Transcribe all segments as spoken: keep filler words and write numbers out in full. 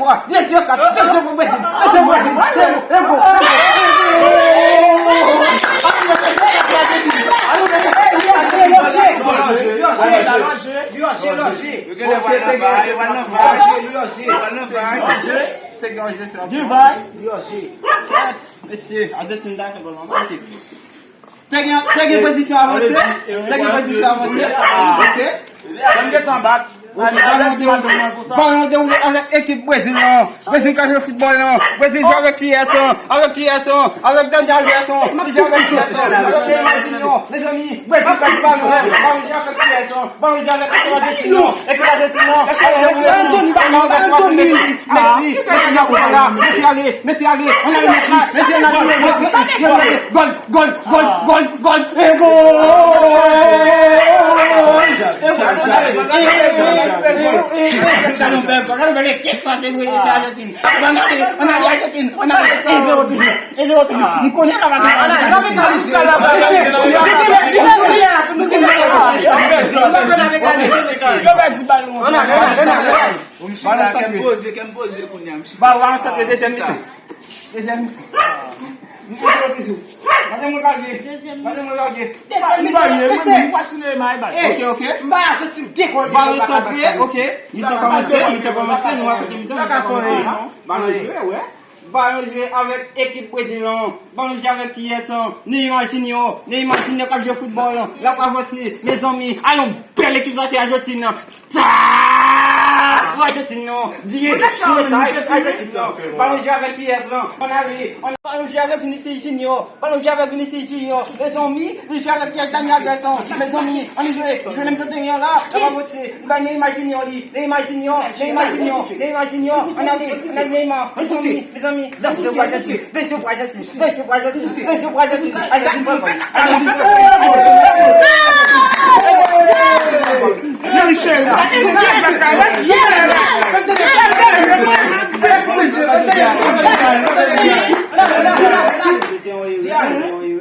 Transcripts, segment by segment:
twa, de, de, kat, de, de pou Brezil, de, de pou Brezil, de, de pou, de pou, de pou. Mesye, Arjantin ta fè gòl manman. Te gen, te gen pozisyon avanse. Te gen pozisyon avanse. Ok. Ann desann bat. Ok, balon dewoule, balon dewoule avèk ekip Brezil lan. Brezil ka jwe foutbòl lan. Brezil jwe avèk kiyès lan? Avèk kiyès lan? Avèk Dani Alves lan. Li jwe avèk kiyès lan? Avèk Neymar Junior. Mezanmi, Brezil pèdi balon lan. Balon jwe avèk kiyès lan? Balon jwe avèk ekip Ajantin lan. Ekip Ajantin lan. Anthony, balon, Anthony. Messi, Messi, Messi ale, Messi ale, ann ale Messi, Messi ann ale, Messi, Messi ann ale, gòl, gòl, gòl, gòl, gòl, e gòl! E gòl! Gade yon bèl gòl, gade yon bèl ekip sa te voye, se Ajantin. Ann ale, ann ale Ajantin, ann ale, e zewo toujou, e zewo toujou. M konnen pa va gen. Ann ale, ann ale, ann ale. Yo pèdi balon. Ann ale, ann ale, ann ale. Balon santre. Balon santre, dezyèm mitan. Dezyèm mitan. Nou kontre toujou. Gade mwen lage. Gade mwen lage. Dezyèm mitan, mesye. Ok, ok. Balon santre, ok. Mitan kòmanse, mitan kòmanse, nou a kote mitan, mitan kòmanse. Balon jwe, wè. Balon jwe avèk ekip Brezil lan. Balon jwe avèk kiyès lan? Neymar Junior. Neymar Junior k ap jwe foutbòl lan. L ap avanse. Mezanmi, alon bèl ekip sa se Ajantin lan. Ta! Ajantin lan. Diye. Ajantin lan. Balon jwe avèk kiyès lan? Ann ale. Ann, balon jwe avèk Vinicius Junior. Balon jwe avèk Vinicius Junior. Mezanmi, li jwe avèk kiyès? Dani Alves lan. Mezanmi, ann jwe. Jwe nan mitan teren an la. L ap avanse. Li bay Neymar Junior li. Neymar Junior, Neymar Junior, Neymar Junior, ann ale, ann ale Neymar, mezanmi, mezanmi, de zewo pou Ajantin, de zewo pou Ajantin, de zewo pou Ajantin, de zewo pou Ajantin, Ajantin pran gòl, Ajantin pran gòl.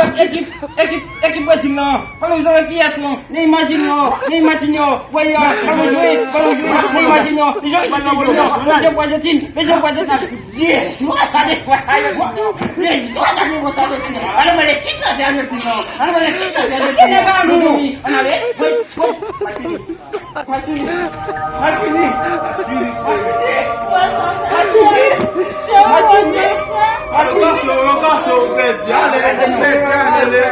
avèk ekip, ekip, ekip Brezil lan. Pale yon jan avèk kiyès lan. Neymar Junior, Neymar Junior. Wè yo, pale yon jwe, pale yon jwe. Neymar Junior, li jwe, li jwe, li jwe. Li jwe pou Ajantin, li jwe pou Ajantin. Yes, mwen sa de kwa. Yes, mwen sa de kwa sa de. Ann mande ki sa se Ajantin lan. Ann mande ki sa se Ajantin lan. Ann ale. Wè, wè. Matini. Matini. Matini. Matini. Matini. Matini. Lokasyon, lokasyon, ou pèdi. Ale, ale, ale, ale.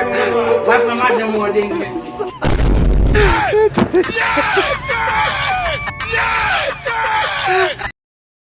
Wè, pran madanm ou an denge.